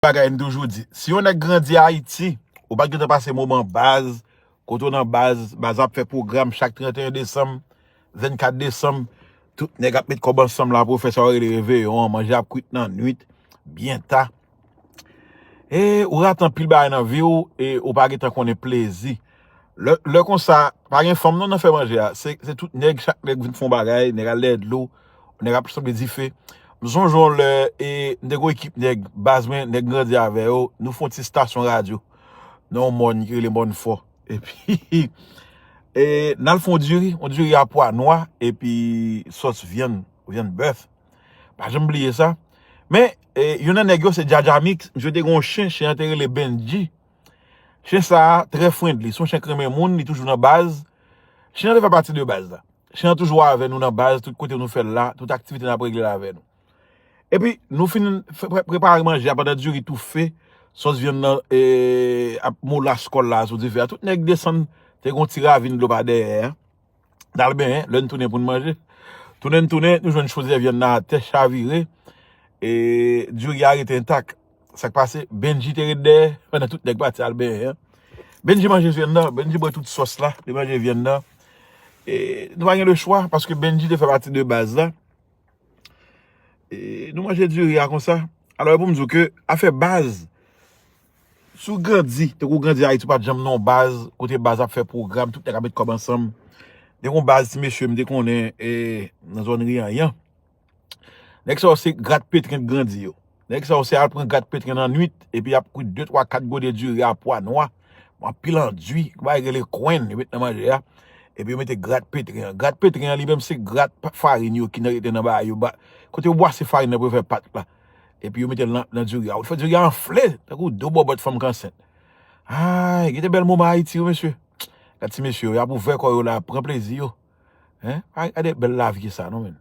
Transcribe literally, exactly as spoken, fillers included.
Bagay m toujou di, si yon nèg grandi Ayiti, ou pa t gentan pase moman baz, kote w nan baz, baz ap fè pwogram chak trannteyen desanm, vennkat desanm, tout nèg ap met kòb ansanm la pou yo fè sa yo rele reveyon an, manje ap kwit nan nwit, byen ta. E ou rate anpil bagay nan vi w, e ou pa gentan konnen plezi. Lè, lè konsa, pa gen fanm non nan fè manje a. Se, se tout nèg, chak nèg vin fè yon bagay, nèg al dèyè dlo, nèg ap sanble dife. M sonje yon lè, e, m te gen yon ekip nèg, baz mwen, nèg m grandi avè yo, nou fè yon ti estasyon radyo nan yon mòn ki rele Mòn Fò. Epi, e, n al fè yon diri, yon diri a pwa nwa, epi sòs vyann, vyann bèf. Pa janm bliye sa. Men, e, youn nan nèg yo se Djadja Mix, misye te gen yon chen, chen an te rele Benji. Chen sa a, trè friendly, se yon chen k renmen moun, li toujou nan baz. Chen an te fè pati de baz la. Chen an toujou avè nou nan baz, tout kote nou fè l la, tout aktivite n ap regle l avè nou. Epi, nou fin fè, pre-, prepare manje a pandan diri toufe, sòs vyann nan, e, ap molas kò l la sou dife a. Tout nèg desann, te gen yon ti ravin dlo pa dèyè a. N al benyen, lè n tounen pou n manje. Tounen n tounen, nou jwenn chozè vyann nan atè, chavire. E diri a rete entak. Sa k pase, Benji te ret dèyè, pandan tout nèg pati al benyen an. Benji manje vyann nan, Benji bwè tout sòs la, li manje vyann nan. E nou pa gen lechwa, paske Benji te fè pati de baz la. E nou manje diri a konsa. Alò, e pou m di w ke afè baz, si w grandi, tankou w grandi Ayiti, ou pa t janm nan yon baz, kote baz ap fè pwogram, tout nèg ap met kòb ansanm. Te gen yon baz ti mesye m te konnen, e, nan zòn Rianyan. Nèg sa yo se grat petren k grandi yo. Nèg sa yo se al pran grat petren nan nwit, epi y ap kwit de, twa, kat gode diri a pwa nwa. Bon, anpil andui, yon bagay rele kwenn, yo met nan manje a. Epi yo mete grat petren an. Grat petren an li menm se grat pa-, farin yo ki nan, rete nan bagay yo. Ba, kote yo bwase farin nan pou yo fè pat la. Epi yo mete l nan, nan diri a. Ou fè diri a anfle, tankou do bòbòt fanm k ansent. Ay, gen de bèl moman Ayiti, wi, mesye. Gad ti mesye yo, y ap ouvè kò yo la, pran plezi yo. Hein? Ay, gade bèl lavi ki sa, non, men.